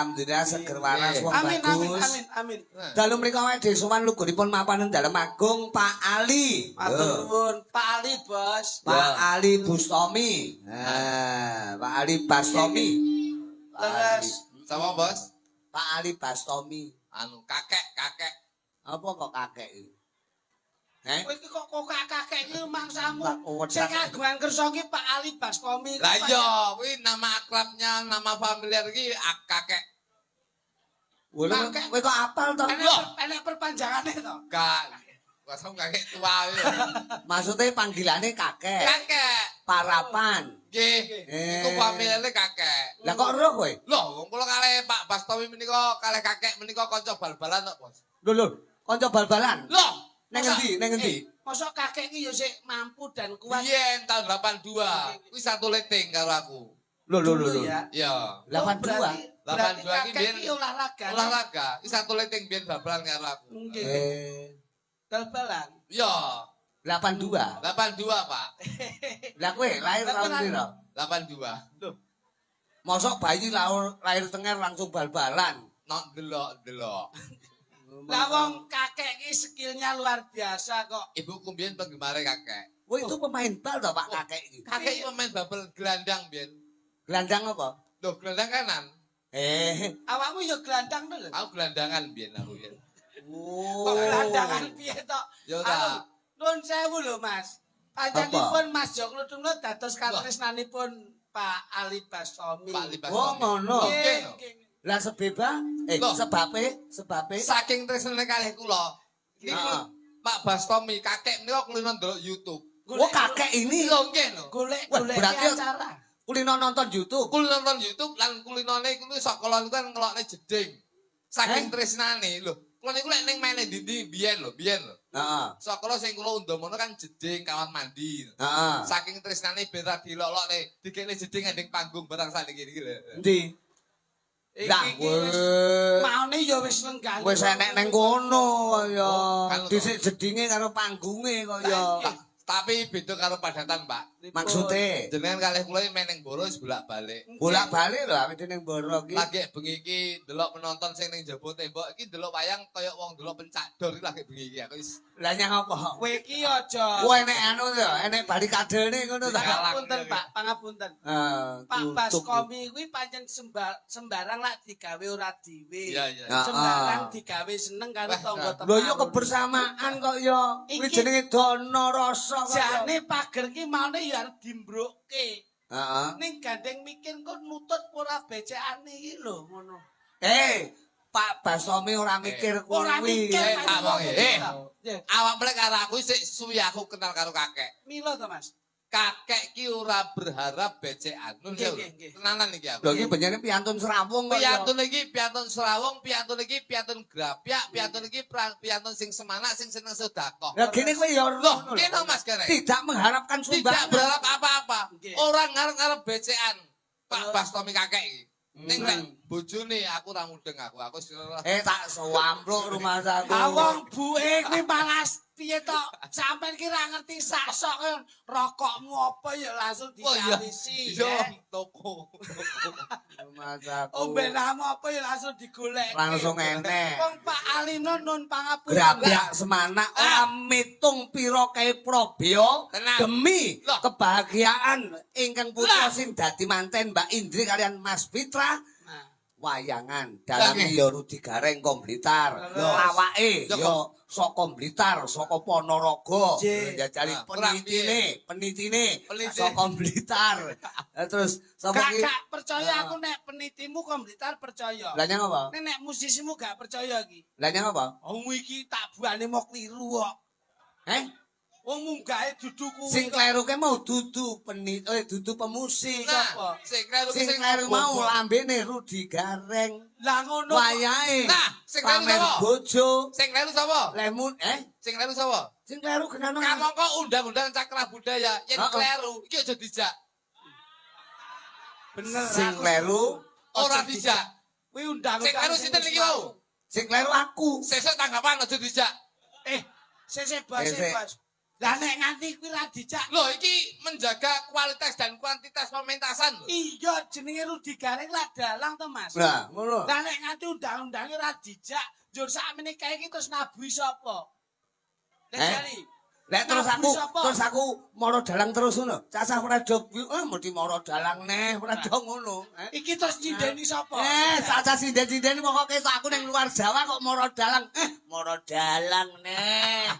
Alhamdulillah seger waras wong Amin, amin, bagus. amin, amin. Dalu mriku awake dhewe sowan lugonipun mapanen dalem agung Pak Ali. Matur Lho. nuwun, Pak Ali, Bos. Pak Ali Bustomi. Nah, Pak Ali Bastomi. Pak Terus Ali. Sama, Bos? Pak Ali Bastomi. Anu, kakek, kakek. Apa kok kakek iki? Eh? Kowe iki kok kakek iki mangsamu. Pak, oh, Sing kagungan kersa iki Pak Ali Bastomi. Lah iya, kuwi nama akrabnya, nama familiar iki kakek. Kowe Kakek. kowe kok apal to? Enek enek perpanjangane to. Gak. Wasam kakek tua iki. Maksudnya panggilannya kakek. Kakek. Parapan. Nggih. Eh. Iku familiare kakek. Lah kok roh kowe? Loh, wong kula kalih Pak Bastomi menika kalih kakek menika kanca bal-balan kok, Bos. Lho lho, kanca bal-balan. Loh, Neng endi? Neng endi? Mosok kakek iki ya sik mampu dan kuat. Biyen tahun 82, kuwi satu leting karo aku. Lho lho lho Dulu lho. ya. Iya. 82. Berarti 82 iki kakek biyen iki olahraga. Olahraga, iki satu leting biyen bal-balan karo aku. Nggih. Eh, Bal-balan. Iya, 82. 82, Pak. Lah kowe lahir tahun piro? 82. Mosok bayi lahir, lahir tenger langsung bal-balan. Nok delok-delok. Lah wong kakek iki skillnya luar biasa kok. Ibuku biyen penggemar kakek. Wah, itu pemain bal toh Pak kakek iki. Kakek iki pemain bal gelandang biyen. Gelandang apa? Loh, gelandang kanan. Eh. Awakmu ya gelandang to lho. Aku gelandangan biyen aku biyen. Oh. Kok gelandangan piye tok? Ya ora. Anu, nuwun sewu lho, Mas. Panjenenganipun Mas Joko Kluthuk dados katresnanipun Pak Ali Bastomi. Pak Ali Bastomi. Oh, ngono. Nggih, nggih. Lah sebeba eh Loh. sebabe sebabe Saking tresnane kalih kula. Niku Heeh. Pak Bastomi kakek menika kulino ndelok YouTube. Oh, kakek ini Lho nggih lho. Golek Wah, golek berarti- acara. kulino nonton YouTube. Kulino nonton YouTube lan kulinone iku saka niku kan ngelokne jeding. Saking Eh? tresnane lho. Kula niku lek ning maine ndi biyen lho, biyen lho. Heeh. Saka sing kula undamono kan jeding kamar mandi. Heeh. Saking tresnane ben ra dilolokne, dikene jeding anding panggung barang saniki iki lho. Endi? Iki Lah iki wis weh. maune ya wis lenggah. Wis enek neng kono kaya. Oh, kan Dhisik jedinge karo panggunge kaya. Tapi beda karo padatan, Pak. Maksude Jenengan kalih kula iki meneng Boro wis bolak-balik. bolak-balik lho awake ning Boro iki. Lagi bengi iki ndelok penonton sing ning jaba tembok iki ndelok wayang kaya wong ndelok pencak dor iki lagi bengi iki aku wis Lah nyang apa? Kowe iki aja. Kowe enek anu to, enek barikadene ngono ta. Pangapunten, Pak, pangapunten. Heeh. Pak tutup. Baskomi kuwi pancen sembarang lak digawe ora dhewe. Iya, iya. Ah, Sembarang ah. digawe seneng karo Wah, tangga Lho iya kebersamaan kok ya. Kuwi Iki- jenenge dana rasa kok. ya. Jane pager ki maune ya arep dimbrukke. Heeh. Ning gandeng mikir kok nutut ora becekane iki lho ngono. Eh, Pak Bastomi ora mikir kuwi. Ora mikir. Eh, tak wonge. Eh. Ya, Awak mlek karo aku sik suwi aku kenal karo kakek. Milo to, Mas. Kakek ki ora berharap becekan. Nun Nggih, sewu. nggih, nggih. Tenanan iki aku. Lho iki benjane piantun Srawung kok. ya. Piantun iki piantun Srawung, piantun iki piantun Grapyak, piantun iki piantun sing semanak sing seneng sedekah. Lah gini kowe ya Loh, ngono lho. kene Mas Gareng. Tidak mengharapkan Tidak sumbangan. berharap apa-apa. Nggih. Ora ngarep-ngarep becekan. Pak Terus? Bastomi kakek iki. Ning Hmm. lek bojone aku ora mudeng aku. Aku wis ora. Eh tak sewampluk rumah saku. Ah wong buke kuwi malah piye to? Sampeyan ki ra ngerti sak-sok rokokmu apa ya langsung Oh iya. dicawisi. Iya, ya. toko. Rumah saku. Ombenamu apa ya langsung digolek. Langsung enek. Wong Pak Alino nun pangapunten. Grabyak semanak ora mitung pira kae probyo Tenang. demi Loh. kebahagiaan ingkang putra Lah. sing dadi manten Mbak Indri kalian Mas Fitra Nah, wayangan dalam Lah, nggih. ya Rudi Gareng kom Blitar Terus. lawake Ya, ya saka Blitar saka Ponorogo Nggih. njajali Nah, kurang penitine penitine Peniti. saka Blitar. Lah, terus sapa Gak ki gak percaya aku nek penitimu kom Blitar percaya. Lah nyang apa? Nek nek musisimu gak percaya iki. Lah nyang apa? Wong iki tak buane mau kliru kok. Eh? Wong munggahe dudu kuwi. Sing kok. kleru ke mau dudu penit eh dudu pemusik. Nah, sing kleru Sing kleru mau lambene Rudi Gareng. Lah ngono. kok. Wayahe. Nah, sing kleru pamer sapa? bojo. Sing kleru sapa? Lemun eh Sing kleru sapa? sing kleru kenapa? Kamangka undang-undang cakra budaya yen Heeh. kleru iki aja dijak. Bener. Sing aku kleru, Ora dijak. Kuwi undang-undang. Sing kleru sinten iki wau? Sing kleru aku. Sesuk tanggapan aja dijak. Eh, sik sik bos, Eh, sik sik. bos. Lah nek nganti kuwi ra dijak. Loh, iki menjaga kualitas dan kuantitas pementasan lho. Iya, jenenge Rudi Gareng lah dalang to, Mas. Lah, ngono. Lah nek nganti undang-undange ra dijak, njur sakmene kae iki terus nabuhi sapa? Lah Eh? jali. Lek terus aku Nabuhi sapa? terus aku mara dalang terus ngono. Cacah ora do mesti mara dalang neh, ora do ngono. Eh? Iki terus nyindeni sapa? Eh, cacah sinden-sinden pokoke sok aku ning luar Jawa kok mara dalang. Eh, mara dalang neh.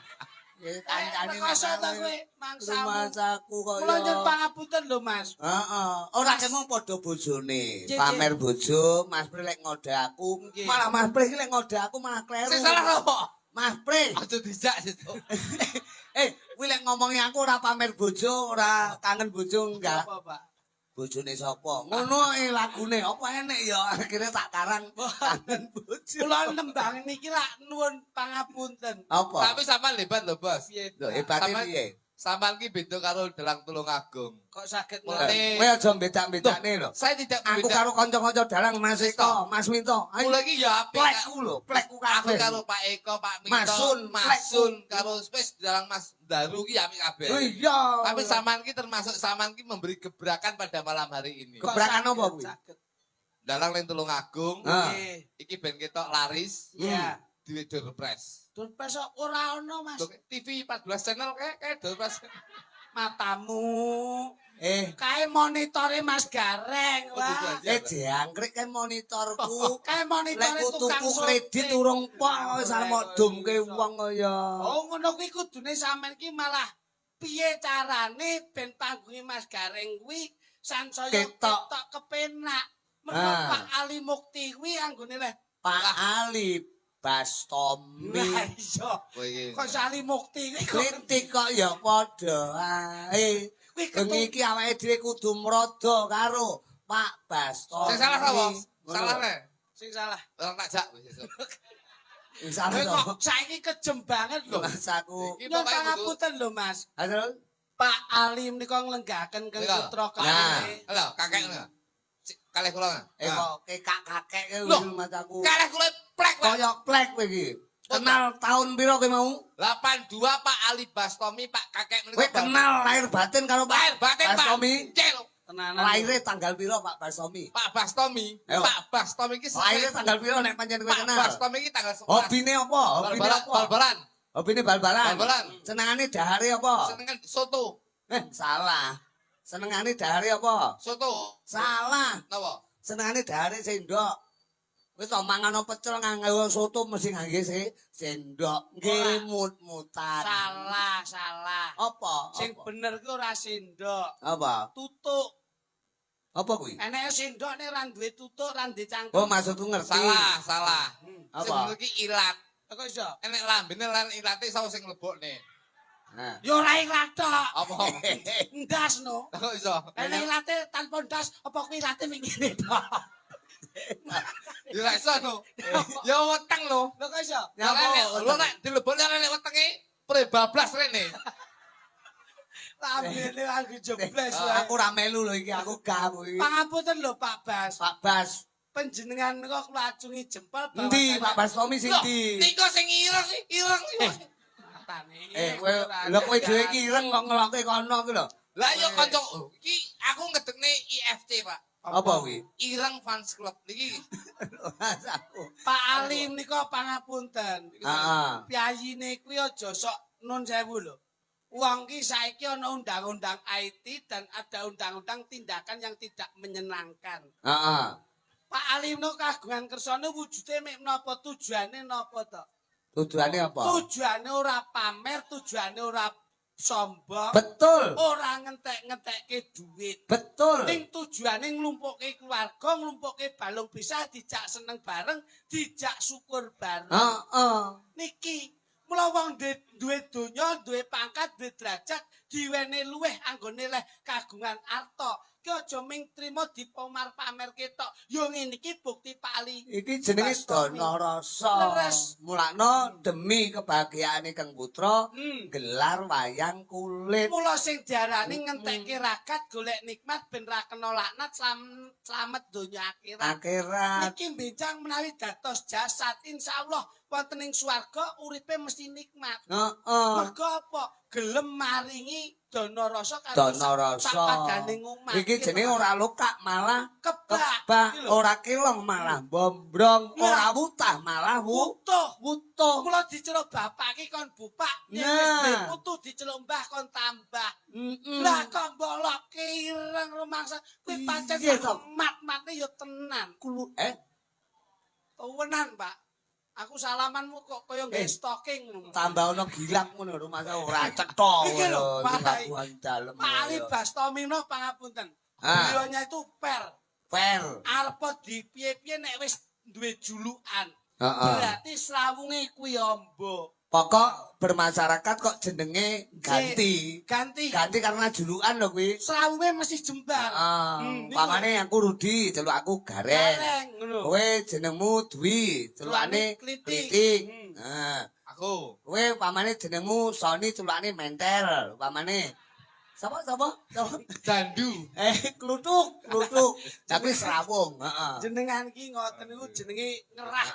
Ya kancane Rekoso to kowe mangsamu. Rumangsaku kok. Kula nyuwun pangapunten lho, Mas. Heeh, ora kemong padha bojone. Nggih, Pamer bojo, Mas Pri lek ngode aku, Nggih. malah Mas Pri iki lek ngode aku malah kleru. Sing salah sapa? Mas Pri. Aja dijak situ. Eh, kuwi lek ngomongi aku ora pamer bojo, ora kangen bojo enggak. Apa, Pak? Bojone sapa? Ngono e lagune, apa enek ya akhirnya tak karang kangen bojo. Kula nembang niki lak nuwun pangapunten. Apa? Tapi sampean hebat lho, Bos. Piye? Lho hebate Sampean- piye? Sampean ki beda karo dalang Tulungagung. Kok saged Mulane- Kowe aja beda-bedane lho. Saya tidak Aku beda. karo kanca-kanca dalang Mas Eko, Mas Minto. Ayo Mula iki ya apik. plekku lho, plekku Aku kabeh. karo Pak Eko, Pak Minto, Masun, Masun, karo wis dalang Mas Daru ki ya apik kabeh. Oh iya. Tapi sampean ki termasuk sampean ki memberi gebrakan pada malam hari ini. Kok Gebrakan saged, apa kuwi? saged. Dalang ning Tulungagung, Ah. Nggih. iki ben ketok laris, Iya. duwe doorpress. Doorpress kok ora ono, Mas. Lho, TV 14 channel kayak kayak doorpress. Matamu. Eh, Kae monitore Mas Gareng, Oh, gitu wah. aja. jangkrik kan monitorku. Kae Lek monitore ku tukang tuku kredit syuting. urung pok wis arep mok dumke wong kaya. Oh, ngono kuwi kudune sampean ki malah piye carane ben panggunge Mas Gareng kuwi sansaya Ketok. ketok kepenak. Mergo Ah. Pak Ali Mukti kuwi anggone leh. Pak Ali Bastomi. Lah iya. Kowe iki. Kok Ali Mukti kuwi kok Kritik kok ya padha ae. kuwi Bengi iki awake dhewe kudu mrada karo Pak Bastomi. Sing salah sapa? Ngono Salah lho. ne. sing salah. Ora tak jak wis esuk. Sing salah Kowe sapa? kok saiki kejem banget lho. Mas aku. Iki Nyuwun pokoke kudu pangapunten lho, Mas. Ha terus? Pak Ali menika nglenggahaken keng Iya. putra Nah. kalih. Lho, kakek ngono. Cik, kalih kula. Eh kok kekak-kakek Loh. kuwi mas aku. Kalih kula plek, Pak. Kaya plek kowe iki. Kenal tahun piro kowe mau? 82 Pak Ali Bastomi, Pak kakek menika. Kowe kenal lahir batin karo Pak Lahir batin, Pak. Bastomi? Cek lho. Tenanan. Lahirnya tanggal piro Pak Bastomi? Pak Bastomi, Ayo. Pak Bastomi iki Lahirnya tanggal piro nek pancen kowe Pak kenal? Bastomi iki tanggal 11. Hobine apa? Hobine Bal-balan, apa? bal-balan. Hobine bal-balan. Bal-balan. Senengane dahare apa? Senengan soto, Eh, salah. Senengane dahare apa? soto. Salah. Napa? Senengane dahare sendok. Wis to mangan pecel nganggo soto mesti ngangge sendok. Nggih mut-mutan. Salah, salah. Apa? Sing Apa? bener ku ora sendok, Apa? tutuk. Apa kuwi? Eneke sendok nek ora duwe tutuk, ora duwe cangkem. Oh, maksudku ngerti. Salah, salah. Apa? Sing bener iki ilat. Kok iso? Enek lambene lan ilate sapa sing mlebokne? Nah. Ya ora ilat tok. Apa? Ndas no. Kok iso? Enek ilate tanpa ndas apa kuwi ilate ming ngene tok. Ya ora iso no. Ya weteng lho. Lho kok iso? Nyapa? Lho nek dilebokne nek wetenge prebablas rene. Lambene aku jebles wae. Aku ora melu lho iki, aku gak aku iki. Pangapunten lho Pak Bas. Pak Bas. Panjenengan kok kula acungi jempol Endi Pak Bastomi sing Lho, ndi? Niko sing ireng ireng. Matane. Eh, kowe lho kowe dhewe iki ireng kok ngelokke kono ki lho. Lah yo kanca oh, iki aku ngedekne IFC, Pak. Apa kuwi? Ireng Fans Club niki. Mas aku. Pak Ali menika pangapunten. Heeh. Piyayine kuwi aja sok nun sewu lho. Wong ki saiki ana undang-undang IT dan ada undang-undang tindakan yang tidak menyenangkan. Heeh. Pak Ali menika kagungan kersane wujude mek menapa tujuane napa to? Tujuane apa? Tujuane ora pamer, tujuane ora sombong, Betul. ora ngentek-ngentekke duit. Betul. Ning tujuane nglumpukke keluarga, nglumpukke balung bisa dijak seneng bareng, dijak syukur bareng. Heeh. Niki mula wong duwe donya, duwe pangkat, duwe derajat, diwene luweh anggone leh kagungan arta. Ki aja ming trimo dipomar-pamerke tok. Yo ngene iki bukti Pak Ali. Iki jenenge Bastomi. dana rasa. Leres. Mulakno demi kebahagiaane Kang Putra gelar wayang kulit. Mula sing diarani ngentekke ragat golek nikmat ben ra kena laknat slamet donya akhirat. Akhirat. Niki mbincang menawi dados jasad insyaallah wonten ing swarga uripe mesti nikmat. Heeh. Mergo apa? Gelem maringi dana rasa karo Dana rasa. sakpadane umat. Iki jenenge ora lokak malah kebak. kebak, Iki lho. ora kelong malah bombrong, Nah. ora wutah malah Wutuh. wutuh. Mula diceluk bapak ki kon bupak, yen Nah. wis duwe putu diceluk mbah kon tambah. Mm-mm. Lah kok mbolokke ireng rumangsa kuwi pancen Iya, toh. mat-matne ya tenan. Kulu Tenan, Pak. Aku salamanmu kok kaya nggae stocking ngono. Tambah ono gilap ngono rumangsa ora cetha. Iki lho, ngono, Pak. kabuhan dalem. Pak Ali Bastomino pangapunten. Ah. Beliaunya itu per. Fair. Arepa dipiye-piye nek wis duwe julukan. Heeh. Berarti srawunge kuwi amba. Pokok bermasyarakat kok jenenge ganti. Ganti. Ganti karena julukan lho kuwi. Srawunge mesti jembar. Heeh. Niku Pamane aku Rudi, celuk aku Gareng. Gareng ngono. Kowe jenengmu Dwi, celukane Celukane Klitik. Klitik. Nah, Aku. kowe pamane jenengmu Sony, celukane Mentel, pamane. Sapa sapa? Sapa? Jandu. Kluthuk, kluthuk. Tapi srawung, heeh. Jenengan iki ngoten niku jenenge ngerah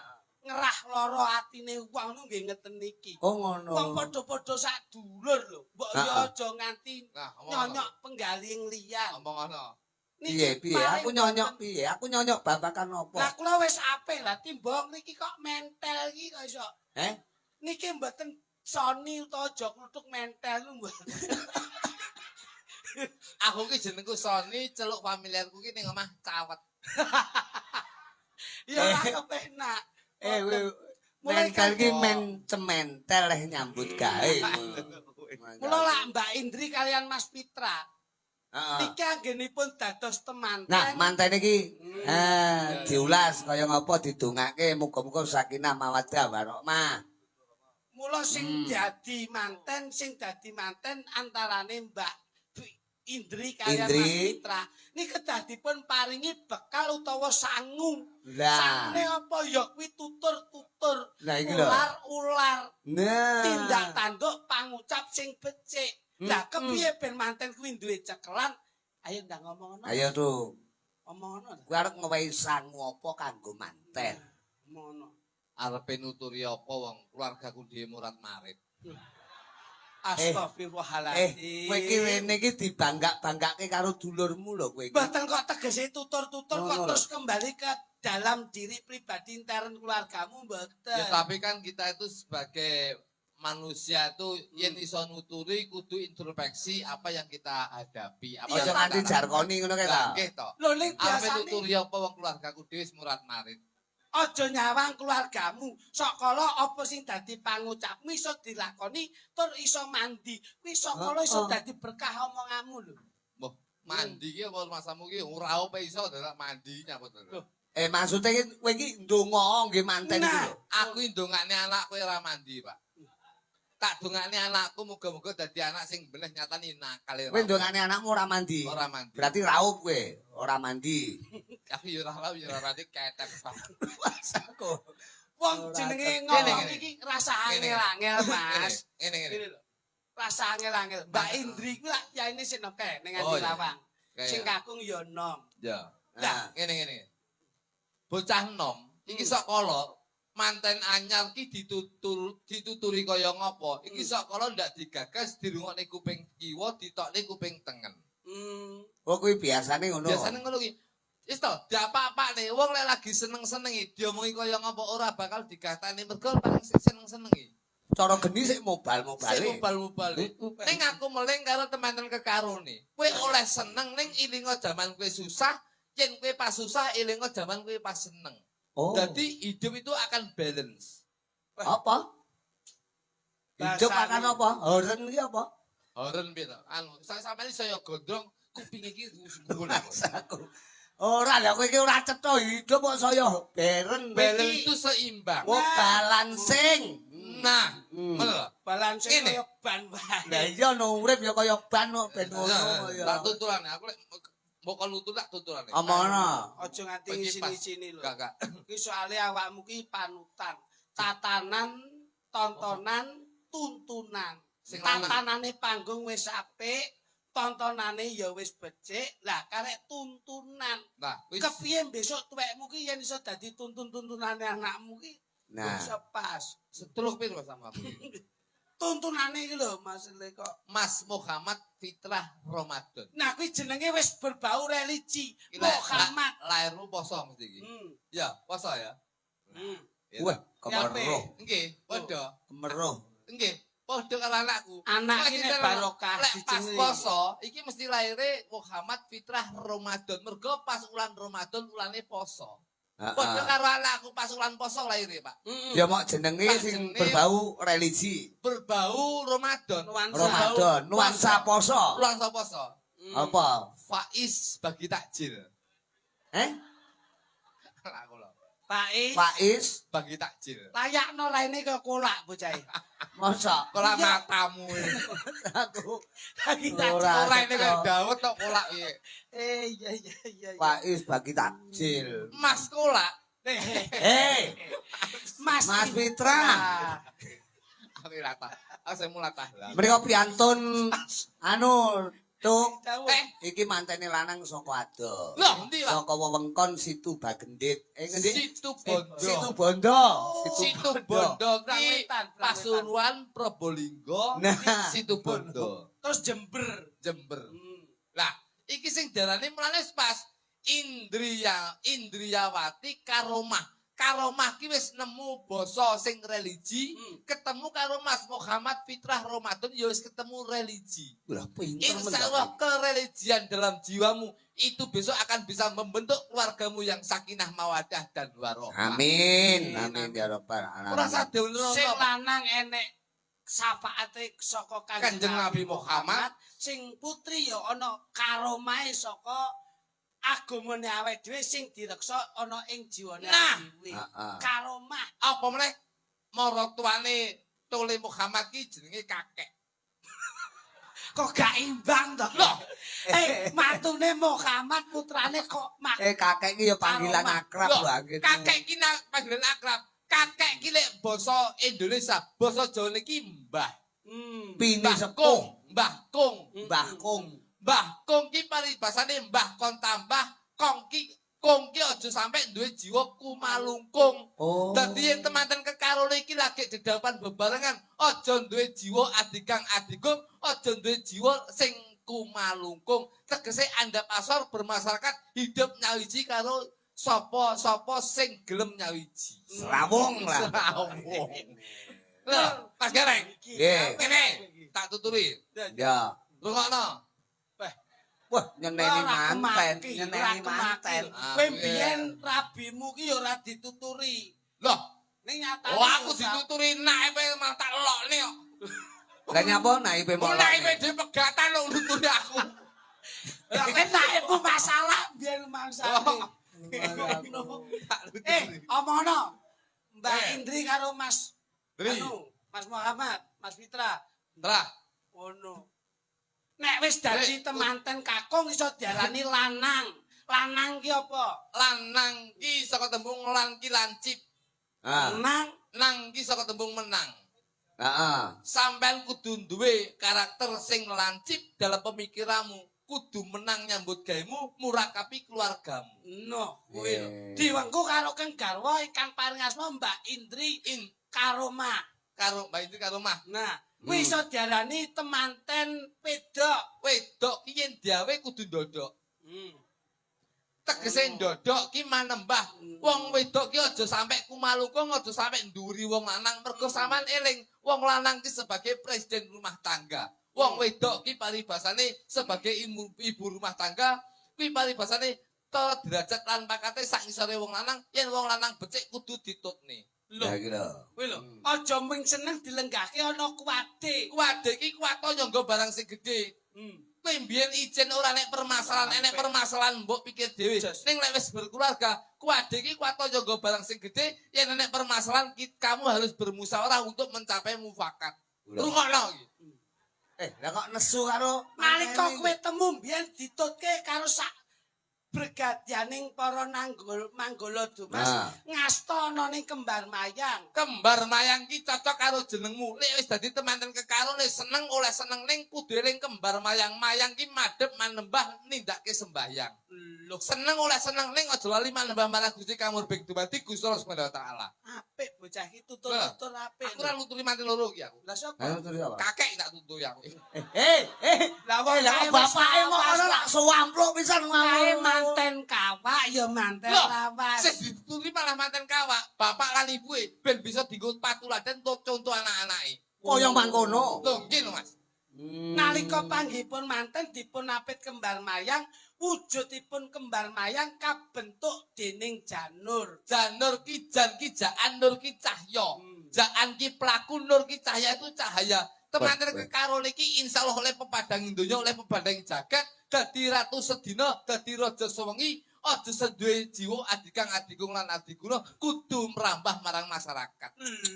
ngerah lara atine wong niku nggih ngeten iki. Oh ngono. Wong padha-padha sak dulur lho. Mbok yo aja nganti Nah, omong ono. nyonyok penggaling liyan. Omong ono. Piye Niki piye? paling Aku nyonyok boten. piye? Aku nyonyok babakan apa? Lah kula wis apik lah timbang niki kok mentel iki kok iso. Eh? Niki mboten Sony utawa aja kluthuk mentel lu mboten. Aku ki jenengku Sony, celuk familiarku ki ning omah cawet. Ya ora kepenak. Kowe Mulai mentel ki kan- men cementel leh nyambut gawe. Mula lak Mbak Indri kalian Mas Pitra. Heeh. Niki anggenipun dados temanten. Nah, mantene iki diulas kaya ngapa didongake muga-muga sakinah mawaddah warahmah. Mula sing dadi manten, sing dadi manten antarane Mbak Indri kalian Indri. Mas Pitra. Niki kedah dipun paringi bekal utawa sangu. Lah. Sangune apa ya kuwi tutur-tutur. Lah iki lho. Ular-ular. Nah. Tindak tanduk pangucap sing becik. Lah kepiye ben manten kuwi duwe cekelan? Ayo ndang ngomong ngono. Ayo tuh. Omong ngono. Kowe arep ngewehi sangu apa kanggo manten? Omong ngono. Arepe nuturi apa wong keluargaku dhewe murat marit. Astagfirullahaladzim. Kowe iki rene iki dibanggak-banggake karo dulurmu lho kowe iki. Mboten kok tegese tutur-tutur kok Ngono lho. terus kembali ke dalam diri pribadi intern keluargamu mboten. Ya tapi kan kita itu sebagai manusia itu yen iso nuturi kudu introspeksi apa yang kita hadapi, apa Iya, Aja yang nganti kita jarkoni ngono kae ta. Lah, nggih to. Lho ning Arepe biasane nuturi apa wong keluargaku dhewe wis murat marit. aja nyawang keluargamu. Sok kala apa sing dadi pangucapmu iso dilakoni tur iso mandi. Kuwi sok kala iso dadi berkah omonganmu lho. Mbah, mandi ki apa masamu ki ora opo iso dadak mandi nyapa to. Loh. Maksudnya iki kowe iki ndonga nggih manten iki Nah. lho. Aku ndongakne anakku ora mandi, Pak. Tak dongakne anakku muga-muga dadi anak sing beneh nyatane nakal. Kowe ndongakne anakmu ora mandi. Ora mandi. Berarti raup kowe, ora mandi. Aku ya ora raup ya ora mandi ketep. Pak. Aku. Wong Ora jenenge cocok. ngomong Ngene, iki rasa Ngene, angel-angel, Mas. Ngene ngene. Ngene lho. Rasa angel-angel. Mbak Indri kuwi lak yaine sing oke ning Oh, Ati iya. Lawang. Kayak- Sing kakung ya nom. Ya. Nah, Ngene ngene. Bocah nom iki sok kala manten anyar ki dituturi kaya ngopo. Iki sok kala ndak digagas dirungokne kuping kiwa ditokne kuping tengen. Oh kuwi biasane ngono. Biasane ngono ki. Wis to, diapa-apane wong lek lagi seneng-senengi diomongi kaya ngopo ora bakal digatani mergo paling sing seneng-senengi. Cara geni sik mobal-mobale. Sing mobal-mobale. Ning aku meling karo teman-teman kekarone. Kowe oleh seneng ning ilinga jaman kowe susah, yen kowe pas susah ilinga jaman kowe pas seneng. Oh. Jadi hidup itu akan balance. Apa? Hidup Bahasane. akan apa? Horen iki apa? Horen piye to? Anu, sampeyan saya gondrong kuping iki ngono. Aku. Ora lah kowe iki ora cetha hidup kok saya beren. Balance itu seimbang. Oh, balancing. Nah, Hmm. ngono lho. Balance Ngene. kaya ban wae. Lah iya no urip ya kaya ban kok ben ngono ya. Tak tuturane aku lek mbok kon nutur tak tuturane. Omongono. Aja nganti Kowe iki pas. ngisini-isini lho. Gak gak. Ki soale awakmu ki panutan. Tatanan, tontonan, tuntunan. Sing lanang. Tatanane panggung wis apik, tontonane ya wis becik. Lah karek tuntunan. Nah, wis Kepiye besok tuwekmu ki yen iso dadi tuntun-tuntunane anakmu ki? Nah, Iso pas. Setruk piro sama aku? Tuntunane iki lho Mas Le kok. Mas Muhammad Fitrah Ramadan. Nah kuwi jenenge wis berbau religi. Iki lah- Muhammad. Lahirmu poso mesti iki. Ya, poso ya. Ya, wah, toh. kemeruh, Nggih, padha. kemeruh. Nggih, padha karo anakku. Anak Lek ini kita- barokah Lek pas dijenengi. poso, iki mesti lahire Muhammad Fitrah Ramadan. Mergo pas ulan Ramadan ulane poso. Padha Heeh. karo anakku pas ulan poso lahire, Pak. Ya mok jenenge Pak sing jenenge- berbau religi. Berbau Ramadan. Nuansa. Ramadan, nuansa poso. Nuansa poso. Apa? Faiz bagi takjil. Eh? Lah aku lho. Faiz. Faiz Bagi takjil. Layakno raine kaya kolak bocah. masa Kolak Iya. matamu. aku Bagi takjil. Ora. Ora ini kayak Daud tok kolak iki. Eh iya iya iya. iya. Faiz bagi takjil. Mas kolak. Hei, Mas Mas Fitra. Aku latah. Aku saya mulatah lah. Mereka piantun anu tuk Eh, iki mantene lanang saka ado. Loh, endi, Pak? Saka wewengkon Situ Bagendit. Eh ngendi? Situ Bondo. Situ Bondo. Situ Bondo ki Prangwetan, Prangwetan. Pasuruan Probolinggo, Nah. Situ Bondo, Terus Jember. Jember. Lah, iki sing diarani mulane wis pas Indriya Indriyawati Karomah. Karomah ki wis nemu basa sing religi, ketemu karo Mas Muhammad Fitrah Ramadan ya wis ketemu religi. Lah pinter men. Insya Allah kereligian dalam jiwamu itu besok akan bisa membentuk keluargamu yang sakinah mawadah dan warohmah. Amin. Amin ya rabbal Ora alamin. usah diuner-uner. Sing lanang enek syafaate saka Kanjeng Nabi Muhammad, sing putri ya ana karomahe saka agamane awake dhewe sing direksa ana ing jiwane Nah. awake dhewe. Heeh. Karomah. Apa meneh maratuane Tole Muhammad ki jenenge kakek. Kok gak imbang to? Loh, Matune Muhammad putrane kok mak Kakek iki ya panggilan Karomah. akrab Loh, lho anggitmu. kakek ki nang panggilan akrab. Kakek ki lek basa Indonesia, basa Jawa ki mbah. Pini Mbah sepuh, Kung, Mbah Kung. Mbah Kung. Mbah Kung ki paribasane mbah kon tambah, kong ki kong ki aja sampe duwe jiwa kumalungkung. Oh. Dadi yen temanten kekarone iki lagi dedapan bebarengan, aja duwe jiwa adigang adigung, aja duwe jiwa sing kumalungkung. Tegese andhap asor bermasyarakat hidup nyawiji karo sapa-sapa sing gelem nyawiji. Serawung lah. Serawung. Lho, Mas Gareng, Nggih. kene tak tuturi. Ya. Rungokno. Wah, nyeneni manten, nyeneni manten. Ah, Kowe iya. mbiyen rabimu ki ya ora dituturi. Loh, Ning nyatane oh aku ya dituturi naipe malah tak lokne kok. Lah nyapa naipe Wong mok. naipe dhewe pegatan lho nuturi aku. Lah kowe naikmu masalah biyen mangsane. Tak nuturi. Omongno. Mbak Eh. Indri karo Mas Dri. anu, Mas Muhammad, Mas Fitra. Tra. Ngono. Nek wis dadi Eh, temanten kakung iso diarani lanang. Lanang ki apa? Lanang ki saka tembung lan ki lancip, Ah, Lanang nang ki saka tembung menang. heeh. Sampean kudu duwe karakter sing lancip dalam pemikiranmu, kudu menang nyambut gaemu, murakapi keluargamu. no kuwi lho. Eh. Diwengku karo Kang garwa ingkang paring asma Mbak Indri In Karomah. karo Mbak Indri karo Mah. Nah, kuwi iso diarani temanten wedok. Wedok ki yen diawe kudu ndodok. Tegese ndodok ki manembah. Wong wedok ki aja sampe kumalungkung, aja sampe nduri wong lanang. Mergo sampean eling, wong lanang ki sebagai presiden rumah tangga. Wong wedok ki paribasane sebagai ibu rumah tangga, kuwi paribasane to derajat lan pangkate sak ngisore wong lanang, yen wong lanang becik kudu ditutne. Lho, Lah iki lho. kuwi lho. Aja mung seneng dilenggahke ana kuwate. Kuwade ki kuwato nyangga barang sing gedhe. Kowe mbiyen ijen ora nek permasalahan, enek permasalahan mbok pikir dhewe. Ning lek wis berkeluarga, kuwade ki kuwato nyangga barang sing gedhe, yen enek permasalahan kamu harus bermusyawarah untuk mencapai mufakat. Lho. Rungokno iki. Lah kok nesu karo Nalika kowe temu mbiyen ditutke karo sak Bregadyaning para nanggul manggala Dumas Nah. ngasta ana ning kembar mayang. Kembar mayang ki cocok karo jenengmu. Lek wis dadi temanten kekarone seneng oleh seneng ning kudu eling kembar mayang. Mayang ki madhep manembah nindakake sembahyang. Loh, Seneng oleh seneng ning aja lali manembah marang Gusti Kamurbeng dumadi Gusti Allah Subhanahu wa taala. Apik bocah iki, tutur-tutur apik. Aku ora nuturi manten loro iki aku. Lah sapa? Ayo turi apa? Kakek tak tuturi aku. Eh, eh, Lah wong lah kae wis bapake mok lawas, ngono lak suwampluk pisan Kae manten kawak ya manten Loh, lawas. sing dituturi malah manten kawak, bapak lan ibuke ben bisa dienggo patuladan untuk contoh anak-anake. Kaya mangkono. Lho nggih lho Mas. Nalika panggihipun manten dipun apit kembar mayang, wujudipun kembar mayang kabentuk dening janur. Janur ki jan ki jaan nur ki cahya. Jaan ki pelaku, nur ki cahya itu cahaya. Temanten Wah, wah. kekarone iki insyaallah oleh pepadang donya, oleh pepadang jagat, dadi ratu sedina, dadi raja sewengi, aja seduwe jiwa adikang adikung lan adiguna, kudu merambah marang masyarakat.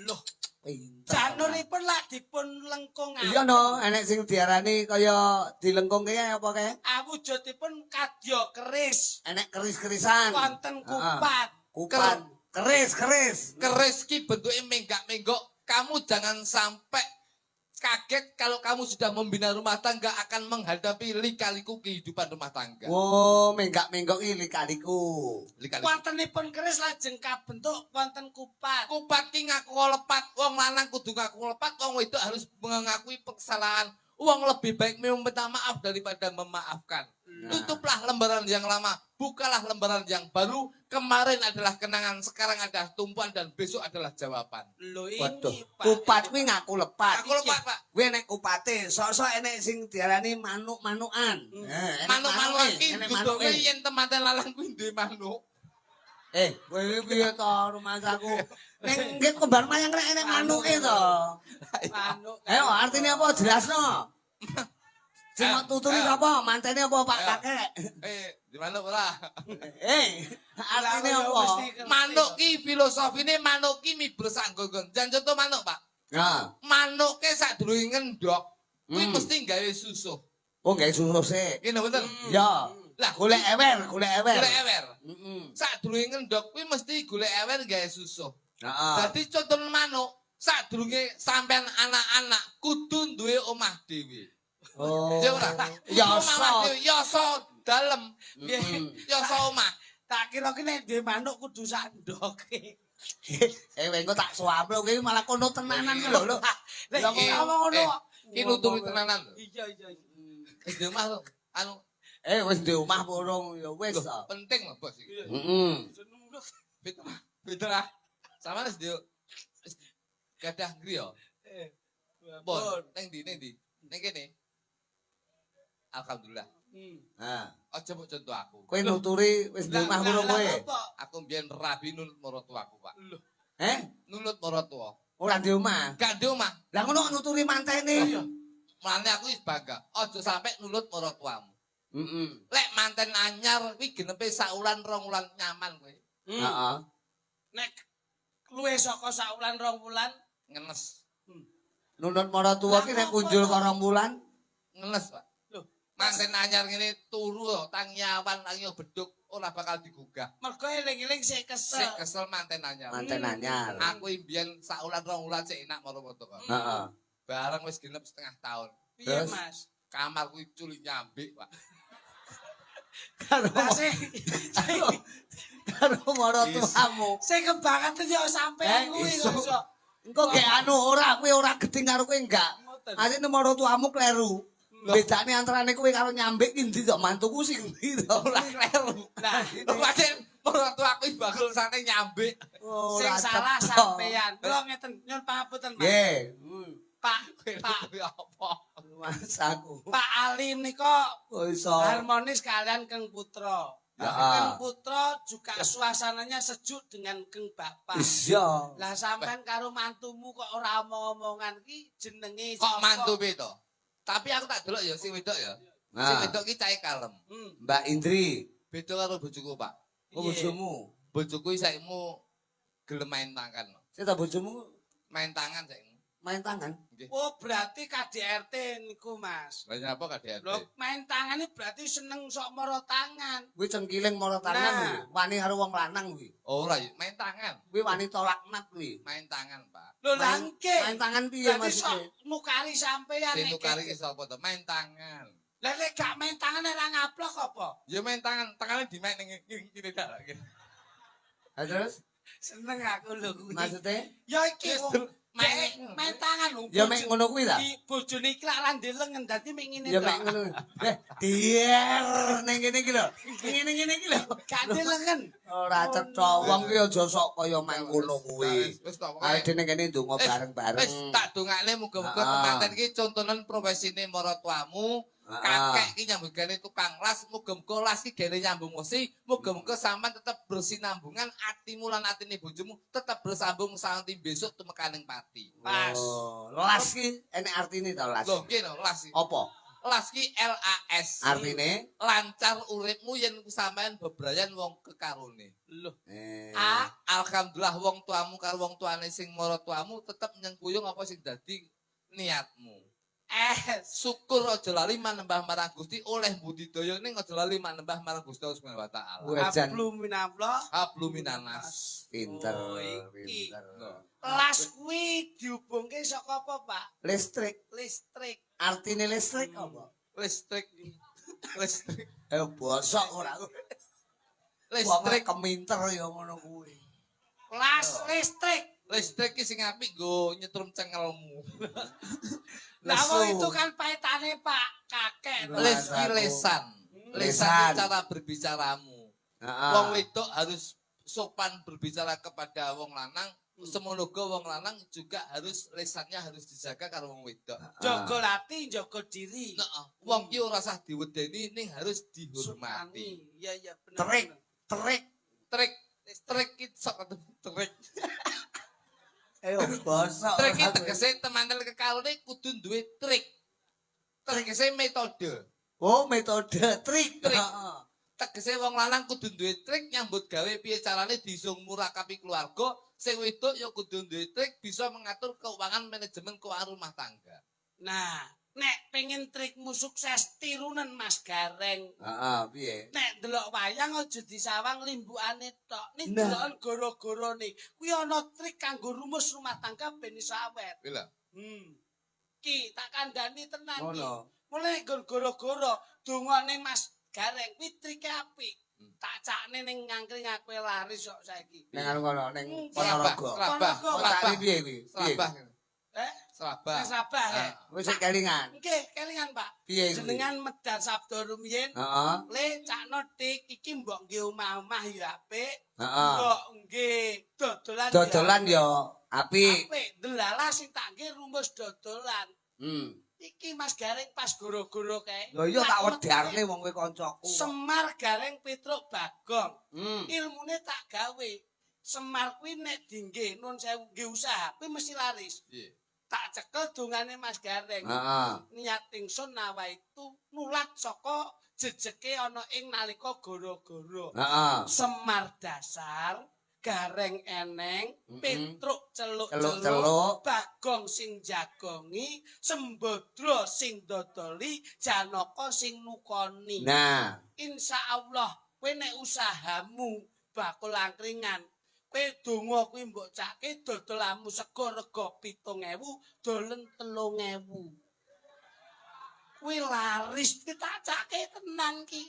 Loh, Pinter. januripun lak dipun lengkungaken. Iya no, enek sing diarani kaya dilengkungke apa kae? Awujudipun kadya keris, Enek keris-kerisan. wonten kupat. Kupat. Keris, keris. Keris ki bentuke menggak-menggok. Kamu jangan sampai kaget kalau kamu sudah membina rumah tangga akan menghadapi lika-liku kehidupan rumah tangga. Wo, menggak-menggok iki lika-liku. Lika-liku. Wontenipun keris lajeng kabentuk wonten kupat. Kupat ki ngaku lepat, wong lanang kudu ngaku lepat, wong wedok harus mengakui kesalahan. Wong lebih baik meminta maaf daripada memaafkan. Nah. Tutuplah lembaran yang lama, bukalah lembaran yang baru. Kemarin adalah kenangan, sekarang adalah tumpuan, dan besok adalah jawaban. Lho Waduh, ini Pak. kupat kuwi ngaku lepat. Aku lepat, Pak. Kuwi enek kupate, sok-sok enek sing diarani manuk-manukan. Eh, enek Manuk-manukan manuke, ki enek duduke manuke. yen temanten lanang kuwi duwe manuk. Eh, kowe iki piye to rumangsaku? Ning nggih kembar mayang rek enek manuke to. Manuk. Ayo, artine apa jelasno? Sing mau tuturi Ayo. sapa? Mantene apa Pak Ayo. Kakek? Eh, di manuk ora? Eh, artine Lah, ya apa? mesti ngerti. Manuk ki filosofine manuk ki miber sak nggon. Jan contoh manuk, Pak. Nah, Manuke sadurunge ngendhok kuwi mesti gawe susuh. Oh, gawe susuh sik. Nggih mboten? Ya. Lah, Golek ewer, golek ewer. Golek ewer. Heeh. Sadurunge ngendhok kuwi mesti golek ewer gawe susuh. Heeh. Dadi contoh manuk, sadurunge sampean anak-anak kudu duwe omah dhewe. Oh. Ya ora? Ya Kudu omah so. dhewe, yasa dalem, Mm-mm. yasa omah. Tak kira ki nek duwe manuk kudu sak ndoke. Eh, engko tak suaplo kuwi malah kono tenanan ku lho lho. Lah Lah, iki eh, ngomong ngono eh, kok. Ki nuturi tenanan lho. Iya. Wis di omah lho. Anu, Eh, wis di omah urung ya wis lho, to. penting lho, Bos iki. Heeh. Beda. Beda lah. Sama wis di wis gadah griya. Eh. Bon, ning ndi ning ndi? Ning kene. Alhamdulillah. Nah, Aja mbok contoh aku. kowe nuturi wis di omah urung kowe. Aku mbiyen rabi nunut maratuaku, Pak. Eh, Nunut maratua. ora di omah. Gak di omah. Lah ngono kok nuturi mantene. Iya. Mulane aku wis bangga. Aja sampe nunut maratuamu. Heeh. Lek manten anyar kuwi genepe saulan 2 wulan nyaman kowe. Heeh. Nek luwih saka saulan 2 wulan Ngenes. Nunut maratuwa ki nek kunjul karo 2 wulan, Ngenes, Pak. Loh, Manten anyar ngene turu lho, tangi awan tangi beduk ora bakal digugah. Mergo eling-eling sik kesel. Sik kesel manten anyar. Manten anyar. Aku mbiyen saulan 2 wulan sik enak maratuwa. Heeh. Bareng wis genep setengah tahun. Piye, Terus? Mas? Kamar kuwi culi nyambik, Pak. Karo Lah sing karo maratuwamu. sing kebangetan ya sampean Eh, kuwi iso. kok iso. Engko gek anu ora kowe ora gedeng karo kowe enggak. Ngoten. Asline maratuwamu kleru. Bedane antarane kowe karo nyambik ki ndi to mantuku sing ndi to? Ora kleru. Lah, Pancen maratuaku iki bakul sate nyambik. sing salah sampean. Kula ngeten nyuwun pangapunten, Mas. Nggih. Pak Pak Kuwi apa? Mas aku. Pak Ali menika Kok iso. harmonis kalian Keng Putra. Ya. Keng Putra juga suasananya sejuk dengan Keng Bapak. Iya. Lah sampean karo mantumu kok ora omong-omongan ki jenenge Kok sapa? mantu beda? Tapi aku tak delok ya sing wedok ya. Sing Nah, wedok ki cahe kalem. Mbak Indri, Beda karo bojoku, Pak. oh Piye? bojomu. Bojoku saikmu gelem main tangan. Sing ta bojomu Main tangan saikmu. Main tangan. Oh, berarti KDRT niku, Mas. Lah nyapa KDRT? Lho, main tangan ini berarti seneng sok moro tangan. Kuwi cengkiling mara tangan Nah. kuwi. Wani karo wong lanang kuwi. Ora, main tangan. Kuwi wani tolak nat kuwi. Main tangan, Pak. Lho, lah nggih. Main tangan piye Berarti sok maksudnya? nukari sampean Sing nek nukari ki sapa to? Main tangan. Lah nek gak main tangan ora ngaplok apa? Ya main tangan, tangane dimain ning kene dak. Ha terus Seneng aku lho kuwi. maksudnya? Ya iki Yes, wong main main main tangan wong. Ya mek ngono kuwi ta? Iki bojone iki lak ra ndelengen dadi mek ngene Ya tok. mek ngono. Eh, dier ning kene iki lho. Ngene-ngene iki lho. Gak ndelengen. Ora cetha wong ki aja sok kaya mek ngono kuwi. Wis to Ayo dene kene ndonga Wis, bareng-bareng. Wis tak dongakne muga-muga Ah. temanten iki contonan profesine maratuamu. Ah. Kakek ki nyambut gawe tukang las, muga-muga las ki gawe nyambung wesi, muga-muga sampean tetep bersinambungan atimu lan atine bojomu tetep bersambung sampai besok tumekaning pati. Pas. Oh, las ki enek artine ta las? Lho nggih no, las ki. Apa? Las ki L A S. Artine? Lancar uripmu yen sampean bebrayan wong kekarone. Lho. Eh. A Alhamdulillah wong tuamu karo wong tuane sing maratuamu tetep nyengkuyung apa sing dadi niatmu. S. Syukur aja lali manembah marang Gusti oleh budidaya ning aja lali manembah marang Gusti Allah Subhanahu wa taala. Wah, jan Hablum minallah. Hablum minanas. pinter, Oh, iki. pinter. Lho. Las kuwi dihubungke saka apa, Pak? Listrik. Listrik. Artine listrik apa? Listrik. Listrik. Eh bosok ora. Wong Listrik. keminter ya ngono kuwi. Las listrik. Listrik ki sing apik nggo nyetrum cengelmu. Lah wong Lesu. itu kan paitane Pak kakek. to. Les ki lesan. Lesan Lesan. itu cara berbicaramu. Heeh. Wong wedok harus sopan berbicara kepada wong lanang, semono uga wong lanang juga harus lesannya harus dijaga karo wong wedok. Jaga lati, jaga diri. Nah, wong ki ora usah diwedeni ning harus dihormati. Iya iya bener. Trik. bener. Trik. Trik trik ki sok ketemu trik. Ayo bosok. Trik ki ora kuwi. tegese temanten kekarone kudu duwe trik. Tegese metode. Oh, metode trik. Trik. Heeh. Tegese wong lanang kudu duwe trik nyambut gawe piye carane disung murakabi keluarga, sing wedok ya kudu duwe trik bisa mengatur keuangan manajemen keuangan rumah tangga. Nah, nek pengen trikmu sukses tirunen Mas Gareng. Heeh, piye? Nek ndelok wayang aja disawang limbukane tok. Ning Nah. deloken goro-gorone. Kuwi ana trik kanggo rumus rumah tangga ben iso awet. Kuwi lho. Ki tak kandhani tenan ki. Ngono. Mulai nggon goro-goro dongane Mas Gareng kuwi trike apik. Tak cakne ning ngangkring aku laris kok saiki. Ning anu kono ning Serabah, Ponorogo. serabah, Ponorogo. Oh, tak serabah. piye kuwi? Piye? Serabah. Eh, Serabah. Mas Rabah ya. Ah. Wis sik kelingan. Nggih, kelingan Pak. Piye kuwi? Jenengan medal sabda rumiyin. Heeh. Le cakno tik iki mbok nggih omah-omah ya apik. Heeh. Mbok nggih dodolan. ya Dodolan ya apik. Apik, delalah sing tak nggih rumus dodolan. Iki Mas Gareng pas goro-goro kae. Lho iya tak wedarne wong kowe kancaku. Semar Gareng Petruk Bagong. Ilmune tak gawe. Semar kuwi nek dingge nun sewu nggih usaha kuwi mesti laris. Piye? Tak cekel dongane Mas Gareng. Heeh. Niat ingsun nawaitu nulat saka jejeke ana ing nalika goro-goro. Heeh. Semar dasar, Gareng eneng, Petruk celuk-celuk, Celuk-celuk. Bagong sing jagongi, Sembadra sing dodoli, Janaka sing nukoni. Nah, Insya Allah kowe nek usahamu bakul angkringan, kowe donga kuwi mbok cake dodolamu sego rega 7.000, dolen 3.000. Kuwi laris ki tak cake tenan ki.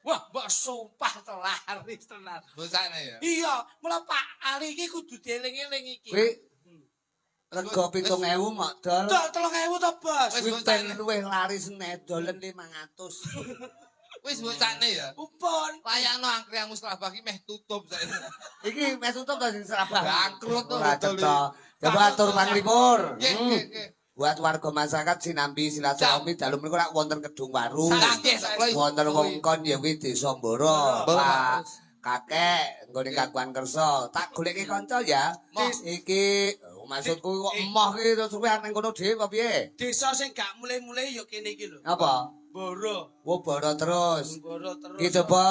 Wah, mbok sumpah to laris tenan. Bosane ya. Iya, mula Pak Ali iki kudu dieling-eling iki. kuwi rega 7.000 mok dol. Dol 3.000 to, Bos. Wis, Kuwi ben luwih laris nek dolen 500. Wis bocane ya. Upon. Layakno angkringanmu Serabah ki meh tutup saiki. Iki meh tutup ta sing Serabah. Bangkrut to, Ora dodol. cetha. Coba atur panglipur. Nggih, nggih, nggih. Buat warga masyarakat sinambi silaturahmi dalu menika lak wonten Kedung Waru. Nggih, sak kula- Wonten wewengkon ya kuwi Desa Mboro. Mboro, Pak Pak. Kakek nggone kagungan kersa. Tak goleki kanca ya. Moh. Iki oh, maksudku kok emoh ki terus kowe nang kono dhewe apa piye? Desa sing gak mulih-mulih ya kene iki lho. Apa? Mboro. Wo boro terus. Mboro terus. Iki coba